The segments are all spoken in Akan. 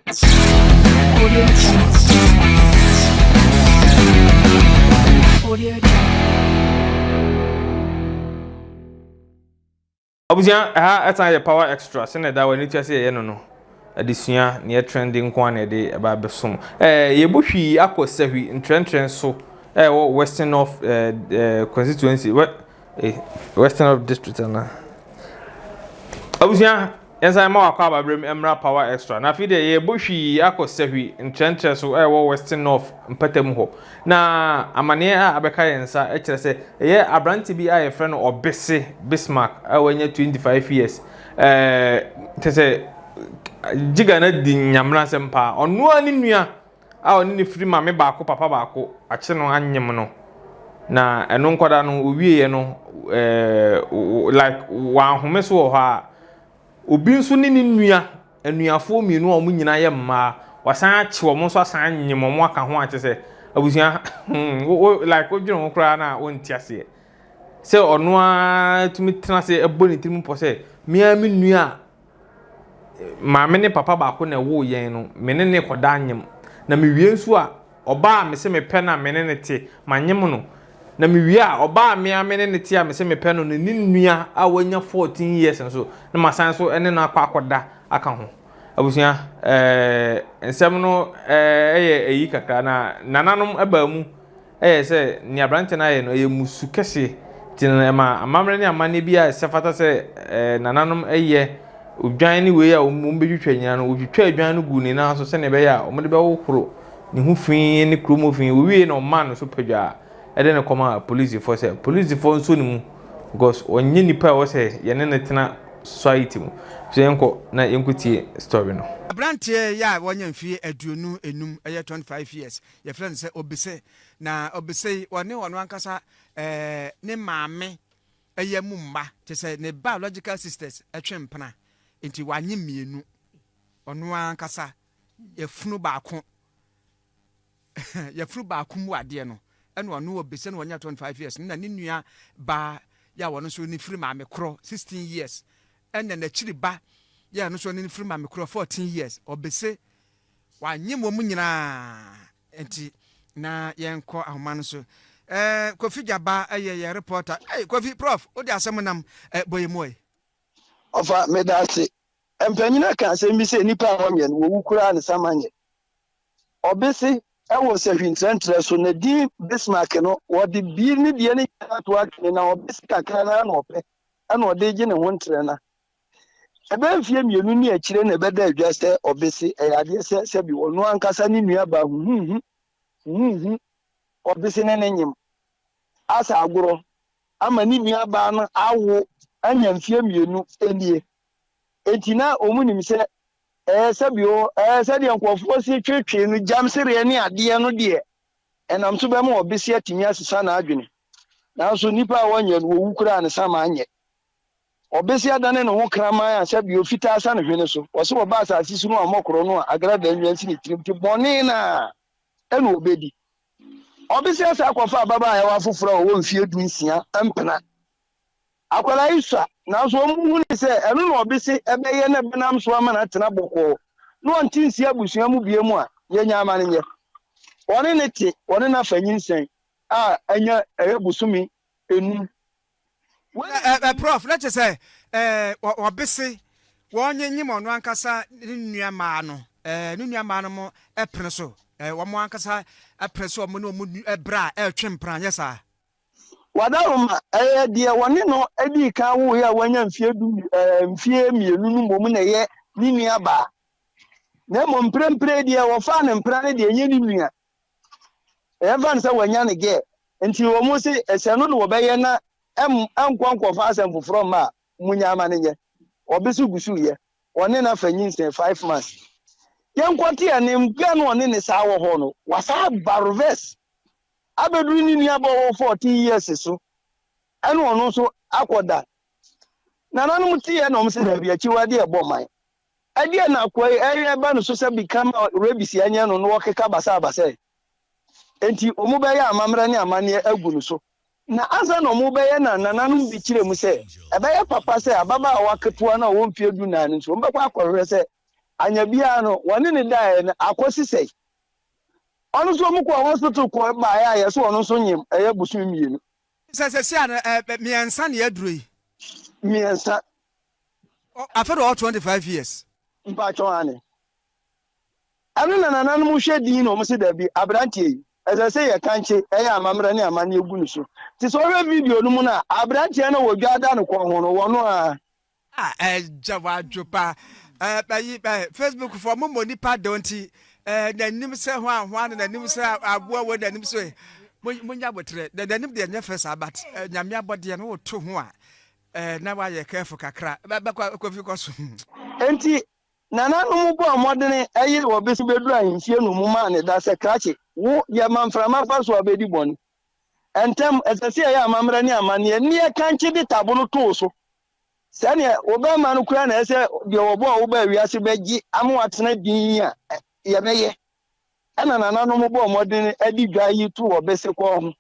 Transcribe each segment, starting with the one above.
Audio Jungle. Audio Jungle. Abusua, ɛha ɛsan yɛ Power Extra, sɛnea ɛda w'ani tua sɛ yɛyɛ no no, adesua, nea ɛtrɛnde nko ara na yɛde ɛba abɛsom. Ɛɛ, yɛbɔ hwii akɔ Sahwi ntrɛntrɛn so ɛwɔ Western North ɛɛ ɛɛ constituency, wɛ, eh, Western North District anaa? Abusua, yɛnsan mma wakɔ ababrɛ mu mmra Power Extra. Na afei deɛ yɛrebɔ hwii akɔ Sahwi ntrɛntrɛ so a ɛwɔ Western North mpɔtam hɔ. Na amaneɛ a abɛka yɛn nsa kyerɛ sɛ ɛyɛ aberante bi a yɛfrɛ no Ɔbese Bismarck a wanya 25 years. Ɛɛ kyerɛ sɛ Gyiga no adi nyamena asɛm paa. Ɔno ara ne nua a ɔne no firi maame baako papa baako akye no anyem no na ɛno nkwadaa no owieɛ no ɛɛ like wanhome so wɔ hɔ a obi nso ne ne nua anuafoɔ mmienu a wɔn nyinaa yɛ mmaa wasan akye wɔn nso asan anyem wɔn aka ho akyɛ sɛ abusua wo like wodwene ho koraa na wonte aseɛ sɛ ɔno ara tumi tena ase ɛbɔ ne tirim pɔ sɛ mmea me nua Maame ne papa baako na ɛwoo yɛn no, me ne no rekɔda anyem. Na mewie nso a, ɔbaa a mese mepɛ no a me ne no te, manyem no. Na mewie a, ɔbaa a me ara me ne no te a mese mepɛ no no, ne nua a wanya 14 years nso, na masan nso ne no akɔ akɔda aka ho. Abusua, ɛɛ, nsɛm no ɛɛ yɛ ayi kakra, na nananom baa mu Ɛyɛ sɛ nea aberante no ayɛ no, ɛyɛ mmusu kɛse. Nti no, ɛma amammerɛ ne amanneɛ bi a ɛsɛ fata sɛ nananom yɛ odwan ne wei a wɔbɛtwitwa nyinaa no, wɔtwitwaa odwan no guu ne nan so sɛnea ɛbɛyɛ a wɔde bɛhohoro ne ho fi ne kurom hɔ fi. Wɔwiei na wɔmaa no so padwaa de no kɔmaa polisifoɔ sɛ polisifoɔ nso ne mu because ɔnyɛ nipa a ɛwɔ sɛ yɛne no tena society mu. So yɛnkɔ na yɛnkɔtie story no. Aberanteɛ yi a wanya mfeɛ 25, ɛyɛ 25 years, Yɛfrɛ no sɛ Obese. Na Obese yi, ɔne ɔno ankasa ne maame yɛ mu mma, kyerɛ sɛ ne biological sisters twe mpena. Nti wanye mmienu. Ɔno ankasa yafunu baako, yafunu baako mu adeɛ no, ɛna ɔno Obese no wanya 25 years, na ne nua baa yɛ a ɔno nso ne firi maame korɔ 16 years, ɛna n'akyiri ba yɛ a ɔno nso ne firi maame korɔ 14 years. Obese Wanyem wɔn nyinaa nti na yɛnkɔ ahoma no so. Eh, Kofi Gyaba yɛ yɛn reporter. Hey, Kofi, Prof, wode asɛm nam eh, bɔ yɛn mu ɛ. Ɔfa, meda ase. Mpanyin aka asɛm bi sɛ nnipa a wɔnyɛ no, wɔwu koraa ne samanyɛ. Ɔbese wɔ sahwi ntrɛntrɛ so, na din Bismarck no, wɔde bi ne deɛ no nyinaa to atwene, na ɔbese kakra no ara na ɔpɛ, ɛna ɔde regye ne ho ntrɛna. Ɛbɛyɛ mfeɛ mmienu ne akyire na ɛbɛda adwa sɛ ɔbese ɛyɛ adeɛ sɛ sɛbi ɔno ankasa ne nua baa huhuhu huhuhu ɔbese ne ne nyem asa agorɔ ama ne nua baa no awo anya mfeɛ mmienu nie. Enti na wɔn nim sɛ ɛɛ sɛbi o ɛɛ sɛdeɛ nkurɔfoɔ si twetwe no gyam sereɛ ne adeɛ no deɛ ɛnam so bɛma ɔbese atumi asesa n'adwene. Nanso nnipa a wɔnyɛ no wɔwu koraa ne sama anyɛ. Ɔbesi adane ne ho kraman a sɛbio fitaa sa ne hwene so. Ɔse ɔba asase so no a ɔmmɔ korɔ no a agradaa nnwa nsi ne tirim nti bɔne no a ɛna ɔbɛdi. Ɔbesi asan akɔfa ababaayewa foforɔ a ɔwɔ mfeɛ 16 mpena. Akwadaa yi sua nanso wɔn huni sɛ ɛno na ɔbese ɛbɛyɛ na ɛbɛnam so ama no atena bɔkɔɔ na ɔnte nsi abusua mu biom a yɛnya ama no nyɛ. Ɔne no te, ɔne no afa nyinsɛn a anya ɛyɛ bosome enum. Prof, na kyerɛ sɛ ɔbese wɔnyenyem ɔno ankasa ne nua mmaa no, ne nua mmaa no mo pene so, wɔn ankasa pene so wɔn ne wɔn bra a ɛretwe mpena, nyɛ saa? Wadaroma, ɛyɛ deɛ wɔne no dii kan woeɛ a wanya mfeɛ du mfeɛ mmienu no mmom na ɛyɛ ne nua baa. Na mmom mprempren deɛ wɔfaa no mpena no deɛ ɛnyɛ ne nua. Yɛmfa no sɛ wanya ne girl nti wɔn se sɛ ɛno na wɔbɛyɛ na ɛnkɔ nkɔfa asɛm foforɔ mma a, munya ama no nyɛ. Ɔbe so gu so yɛ. Ɔne no afa nyinsɛn 5 months. Yɛnkɔte ɛ ne mbea no ɔne ne saa wɔ hɔ no, wasan aba reverse abɛduru ne nua ba ɔwɔ 14 years so ɛna ɔno nso akɔda. Nananom teɛ na wɔn se daabi akyiwadeɛ ɛbɔ man. Ɛdeɛn na akoa yi ɛyɛ ba no so sɛ bi ka ma rabies anyɛ no na ɔkeka basabasa yi? Enti wɔbɛyɛ amammerɛ ne amanneɛ agu no so. Na ansa na wɔrebɛyɛ na nananom bi kyerɛ mu sɛ ɛbɛyɛ papa sɛ ababaawa ketewa no a ɔwɔ mfeɛ 14 no nso wɔbɛkɔ akɔhwehwɛ sɛ Anya biara no, wɔne no daeɛ no, akɔsi sɛe. Ɔno nso wɔn kɔɔ hospital kɔ baeɛ a yɛsɛ ɔno nso nyem ɛyɛ bosome mmienu. Sɛ sɛsi a no ɛ mmiɛnsa na yɛaduro yi. Mmiɛnsa. Afei de ɔwɔ 25 years. Mpakyɛw aane. Ɛno na nananom hwɛ din na wɔn se dabi abranteɛ yi ɛsɛ sɛ yɛ kankye ɛyɛ amammerɛ ne amanneɛ gu ne so. Nti sɛ wohwɛ video no mu no a abranteɛ no wɔ dwa da ne kɔn ho no wɔno ara. Ah ɛgya wadwo paa eh, ayi eh, Facebook foɔ mo mmɔ nipa dɔ nti eh, n'anim sɛ hwan hwan na n'anim sɛ aboa wei n'anim sɛ mo mo nya abotrɛ na n'anim deɛ nyɛ fɛ saa but eh, nyame abɔdeɛ no woto ho a eh, na wayɛ careful kakra bɛkɔ kofi kɔ so. Enti nananom bɔɔ mmɔdene yere wɔ bese bɛduru ahemfie no mu maa no da sɛ, Krakye, wo, yɛma mframa fa so a wobɛdi bɔne. Ntɛm, ɛsɛ sɛ yɛyɛ amammerɛ ne amanneɛ ne yɛkankye de tabono to wo so. Sɛdeɛ wo bɛrima no kura na ɛsɛ deɛ wɔbɔɔ wo baa wiase bɛgye ama woatena din a, yɛbɛyɛ. Ɛna nananom bɔɔ mmɔden de dwa yi too ɔbese kɔn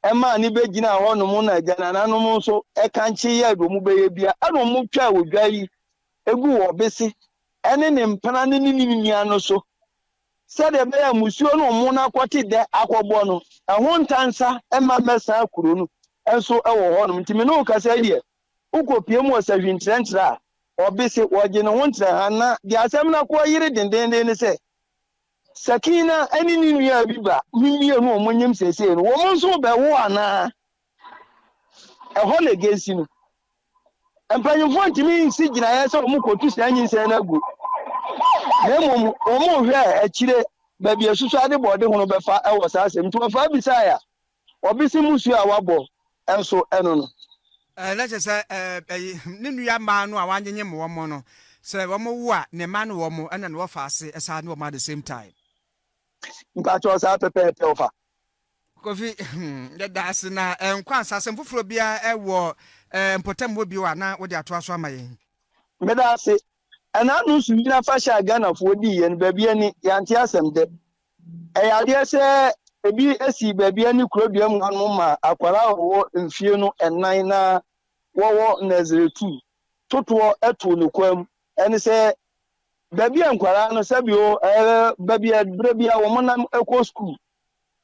ho maa no bɛgyinaa hɔnom na agyanananom nso kankye yɛɛ deɛ wɔbɛyɛ biara. Ɛna wɔtwaa odwa yi guu ɔbese ne ne mpena ne ne nua no so sɛdeɛ ɛbɛyɛ a mmusuo no wɔn no akɔte dɛ akɔbɔ no, ɛho ntansa mma mmɛsan kuro no nso wɔ hɔnom. Nti me ne wo kasa yi deɛ, wokɔpue mu wɔ sahwi ntrɛntrɛ a, ɔbese, wɔgye ne ho ntrɛha. Na deɛ asɛm no akɔ ayere dendeenden ne sɛ, Sakina ne ne nua Abiba no mmienu a wɔnyem seesei no, wɔn nso rebɛwo anaa? Ɛhɔ na ɛgɛnsi no. Mpanyimfoɔ ntumi nsi gyinaeɛ sɛ wɔkɔtu saa nyinsɛn no agu, na mmom wɔhwɛ akyire baabi a susuade bɔɔde hono bɛfa wɔ saa asɛm nti. Wɔfaa bisaeɛ a, wɔbese mmusuo a wɔabɔ nso ɛno no. Na kyerɛ sɛ ɛyi ne nua mmaa no a wanyenyem wɔn no, sɛ wɔn wo a, ne mma ne wɔn ɛna na wɔfa ase ɛsaa ne wɔn at the same time. Mpakyɛw saa pɛpɛɛpɛ ɔfa. Kofi, yɛda ase na nkɔ ansa asɛm foforɔ biara ɛwɔ mpɔtam hɔ bio a na wode atoa so ama yɛn. Meda ase. Ɛna ano nsuyiri afahyɛ a Ghanafoɔ diiɛ no, baabi ani, yɛante asɛm dɛ. Ɛyɛ adeɛ sɛ ebi sii baabi ani kurodua mu hanom ma akwadaa a ɔwɔ mfie no nnan na wɔwɔ nursery two totoɔ too ne kwan mu. Ɛne sɛ baabi a nkwadaa no sɛbi o, ɛɛ baabi a berɛ bi a wɔn nam kɔ sukuu,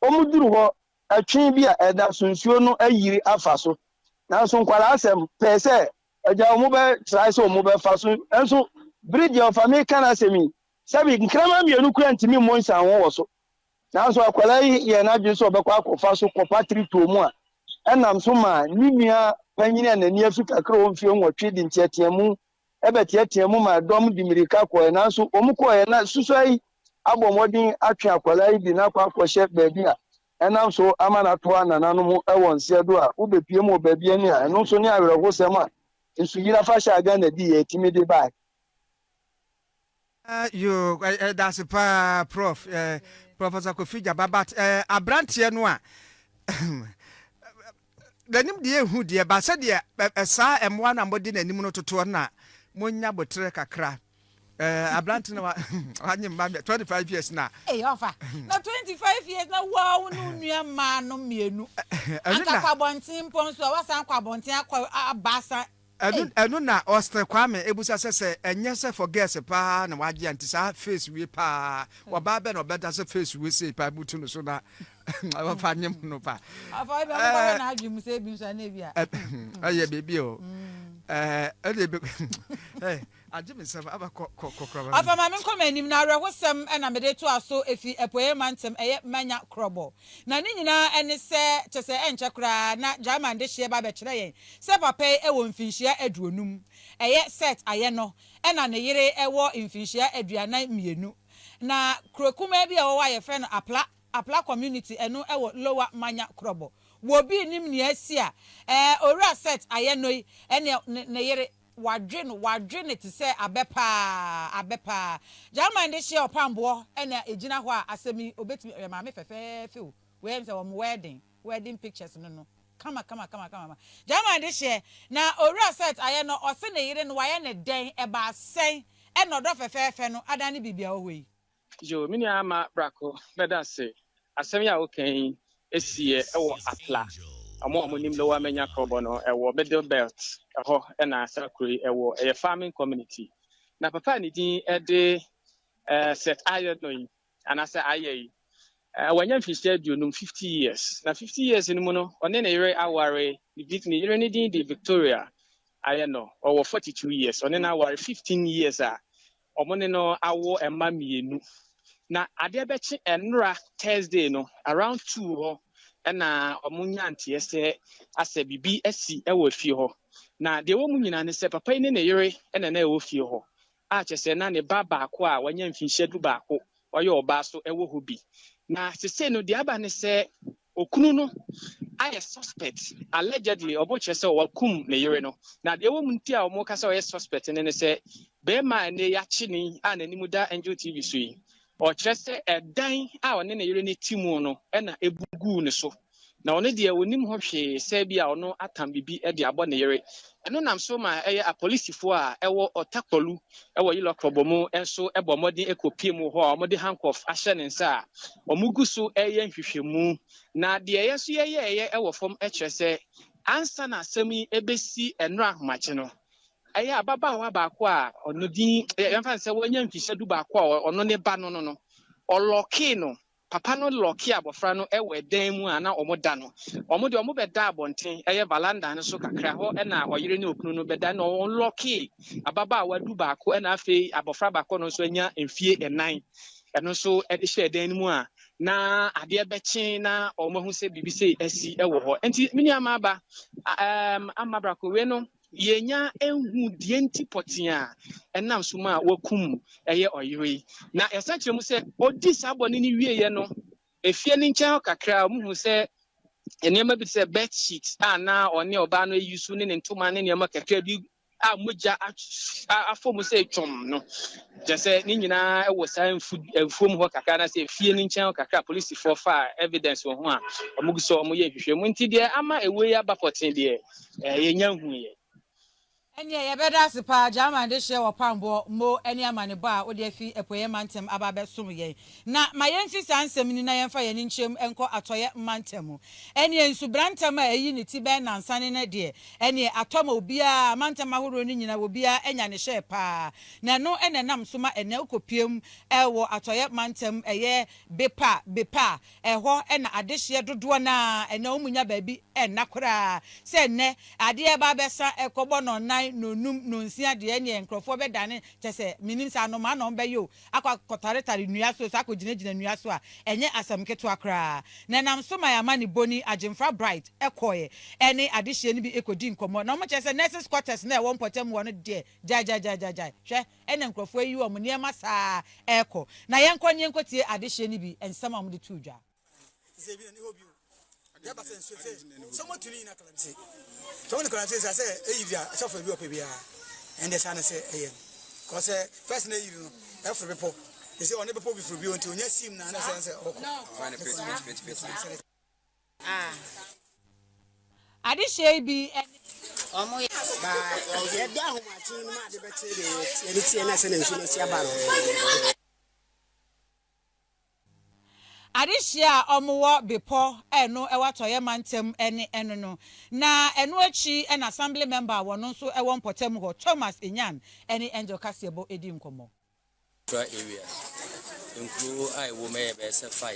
wɔduru hɔ ɛtwe bi a ɛda so nsuo no ayiri afa so. Nanso nkwadaa asɛm pɛɛ sɛ agya wɔn bɛ trae sɛ wɔn bɛfa so. Nanso bere deɛ ɔfa mi ka n'asɛm yi, sɛbi nkraman mmienu kura ntumi mmɔ nsanho wɔ so. Nanso akwadaa yi yɛɛ n'adwene sɛ ɔbɛkɔ akɔfa so kɔpa tiri too mu a ɛnam so maa ne nua panyin a n'ani afi kakra a ɔwɔ mfe nwɔtwe de nteɛteɛmu bɛteɛteɛɛ mu maa dɔm de mmirika kɔe. Nanso wɔkɔeɛ na susuaa yi abɔ mmɔden atwe akwadaa yi de no akɔ akɔhyɛ baabi a ɛnam so ama no atoa nananom wɔ nseɛ do a wobɛpue mu wɔ baabi ani a ɛno nso ne awerɛhosɛm a nsuyiri afahyɛ a Ghana diiɛ tumi de bae. Yoo, yɛda ase paa Prof. Professor Kofi Gyaba, but aberanteɛ no a n'anim deɛ ehu deɛ ba sɛdeɛ saa mmoa na mode n'anim no totoɔ na monya boterɛ kakra. Aberante no wanye mma 25 years na. Ee ɔfa na 25 years na woa wo ne wo nua mmaa no mmienu anka kɔ abɔnten mpo nso a wasan kɔ abɔnten akɔ aba asan. Ɛno ɛno na Austin Kwame ebusa sɛ sɛ ɛnyɛ sɛ for girls paa na wagye a nti saa face wie paa ɔbaa bɛ na ɔbɛda sɛ face wie sei paa butu no so na ɔfa nyem no paa. Ɔfa ebi ɔmo kɔhwɛ n'adwene mu sɛ ebi nso ana ebi a. Ɛyɛ biribi o ɛɛ ɛde ebi ɛɛ agye me nsɛm aba kɔ kɔ kɔ kora. Ɔfa ma me nkɔ m'anim na awerɛhosɛm na mede toa so efi Apueeɛ Mantam ɛyɛ Manya Krɔbɔ. Na ne nyinaa ne sɛ, kyerɛ sɛ ɛnkyɛ koraa na German dehyeɛ ba bɛkyerɛ yɛn sɛ papa yi wɔ mfinhyia aduonum, ɛyɛ Seth Ayɛnɔ, ɛna ne yere wɔ mfinhyia 42. Na kuro kumaa bi a ɛwɔ hɔ a yɛfrɛ no Apla, Apla Community, ɛno wɔ Lower Manya Krɔbɔ. Wɔ obi nnim nea asi a, ɛɛ Owura Seth Ayɛnɔ yi ne ne yere, wɔadwe no, wɔadwe no te sɛ abɛ paa, abɛ paa. German de hyeɛ ɔpamboɔ na ɛgyina hɔ a asɛm yi ɔbɛtumi, ɔyɛ maame fɛfɛɛfɛ o, wei ɛyɛ me sɛ wɔn wedding, wedding pictures no no, kama kama kama kama. German de hyeɛ, na Owura Seth ayɛ no, ɔse ne yere no wayɛ no dɛn, ɛbaa sɛn ɛna ɔdɔ fɛfɛɛfɛ no adane biribi a ɛwɔ hɔ yi. Yoo me nua Ama Brako mɛda ase. Asɛm yi a woka yi siiɛ wɔ Apla. Ɔmo a ɔmo nim Lower Manya Krɔbɔ no ɛwɔ Middle Belt ɛhɔ na saa kuro yi ɛwɔ. Ɛyɛ farming community. Na papa a ne din de Seth Ayɛ no yi, anaasɛ Ayɛ yi, wanya mfirihyia 50, 50 years. Na 50 years no mu no, ɔne ne yere aware. Ne yere ne din de Victoria Ayɛ no, ɔwɔ 42 years. Ɔne no aware 15 years a ɔmo ne no awo mma mmienu. Na adeɛ bɛkye ɛnora Thursday no around 2 hɔ ɛna ɔmo nya nteɛ sɛ asɛ biribi asi ɛwɔ fie hɔ. Na deɛ ɛwɔ mu nyinaa ne sɛ papa yi ne ne yere ɛna na ɛwɔ fie hɔ a kyerɛ sɛ na ne ba baako a wanya mfinhyia 11, ɔyɛ ɔbaa so, ɛwɔ hɔ bi. Na sese no deɛ aba ne sɛ okunu no ayɛ suspect, allegedly ɔmo kyerɛ sɛ wakum ne yere no. Na deɛ ɛwɔ mu nti a ɔmo ka sɛ ɔyɛ suspect ne sɛ bɛrima a ɛnɛ yɛakye ne a n'anim da Angel TV so yi, ɔkyerɛ sɛ ɛdan a ɔne ne yere ne ti mu no ɛna ebu guu ne so, na ɔno deɛ onim ho hwee sɛ bi a ɔno atam bibi de abɔ ne yere. Ɛno nam so ma ɛyɛ apolisifoɔ a ɛwɔ Ɔtakpɔlu ɛwɔ Yilo Krobo mu nso ɛbɔ mmɔden ɛkɔpie mu hɔ a wɔde handcuff ahyɛ ne nsa a wɔn gu so ɛyɛ nhwehwɛmu. Na deɛ ɛyɛ nso yɛyɛɛyɛ ɛwɔ fam ɛkyerɛ sɛ ansa na asɛm yi ɛbɛsi ɛnora ahomakye no, ɛyɛ ababaawa baako a ɔno din yɛmfa no sɛ wanya mfihyia 11 a ɔno ne ba no ɔlock no, papa no lock abɔfra no ɛwɔ ɛdan mu a na ɔmo da no. Ɔmo deɛ ɔmo bɛda abɔnten, ɛyɛ veranda no so kakra hɔ, ɛna ɔyere ne okunu no bɛda, na ɔlock ababaawa 11, ɛna afei abɔfra baako no nso anya mfie 4, ɛno nso ɛde hyɛ ɛdan no mu a na adeɛ bɛkye na ɔmo ahu sɛ biribi sɛ asi ɛwɔ hɔ. Nti me nua aba ama brako wei no, yɛnya ehu deɛ nti pɔtee a ɛnam so ma a wakum ɛyɛ ɔyere yi. Na yɛsan kyerɛ mu sɛ ɔdi saa bɔne no wieɛ no, efie no nkyɛn hɔ kakra a ɔmo hu sɛ nneɛma bi te sɛ bed sheet a na ɔne ɔbaa no ayi so ne ne ntoma ne nneɛma kakra bi a mogya afɔ mu sɛ twɔm no, kyerɛ sɛ ne nyinaa wɔ saa mfuom hɔ kakra na sɛ efie no nkyɛn hɔ kakra, polisifoɔ fa evidence wɔ ho a ɔmo gu so ɔmo yɛ nhwehwɛmu. Nti deɛ ama ewo yi aba pɔtee deɛ, yɛnya hu yɛ. Ɛneɛ yɛbɛda ase paa, German de hyɛ wɔ pamboɔ mo ne amanebɔ a wode afi Apueɛ Mantam aba abɛsom yɛn. Na ma yɛmfi saa nsɛm ni na yɛmfa yɛn nkyɛm nkɔ Atɔeɛ Mantam mu. Ɛneɛ nsubrantam a ɛyi ne ti bɛn nansane no deɛ, ɛneɛ atɔ ma obiara, mantam ahoroɔ no nyinaa obiara anya ne hyɛɛ paa. Na ɛno ɛna ɛnam so ma ɛnɛ wokɔpiem ɛwɔ Atɔeɛ Mantam, ɛyɛ Bepa Bepa, ɛhɔ ɛna adehyeɛ dodoɔ naa ɛnɛ wɔn nya baabi ɛnna koraa sɛ ɛnɛ adeɛ ba bɛsa ɛkɔbɔ nɔnan, nonum, nonsia deɛ, ɛneɛ nkurɔfoɔ bɛdane kyɛ sɛ minim sɛ anomaa na wɔn bɛyɛ o, akɔ akɔtaretare nnua so, sɛ akɔ gyinagyina nnua so a, ɛnyɛ asɛm ketewa koraa. Na ɛnam so ma yɛama ne boni Agyemfra Bright ɛkɔɛ ɛne adehyeɛ no bi ɛkɔdi nkɔmmɔ, na wɔn kyerɛ sɛ nurses quarters na ɛwɔ mpɔtam wɔ no deɛ, gyaegyaegyaegyae, hwɛ, ɛna nkurɔfoɔ ayi wɔn nneɛma saa ɛrekɔ. Na yɛnkɔ ne yɛnkɔtie adehyeɛ no bi nsɛm a wɔde to dwa. Sɛ bi na ne hɔ bio yaba sɛ nsuo sɛ ɔmo tu ne nyina galamsey tɔn ne galamsey sɛ eyi di a sɔfo bi ɔpɛ biara ɛnde saa ne sɛ ɛyɛ no kɔ sɛ first na eyiri no ɛforo bepɔ sɛ ɔne bepɔ bi foro bi nti onya sim na ne sɛ ɔkɔ. Adehyɛ yi bi ɛne Ɔmo yɛ baa yɛda ahomakye no ma ade bɛkye deɛ yɛde teɛ na sɛ na nsuo no asi aba no. Adehyia a ɔmowɔ bepɔ ɛno ɛwɔ Atɔyɛ Mantam ɛne ɛno no. Na ɛno akyi ɛna assembly member a wɔno nso ɛwɔ mpɔtam hɔ, Thomas Enyan, ɛne Angel Kaseɛbɔ edi nkɔmmɔ. Area nkuro a ɛwɔ mu yɛ bɛyɛ sɛ five.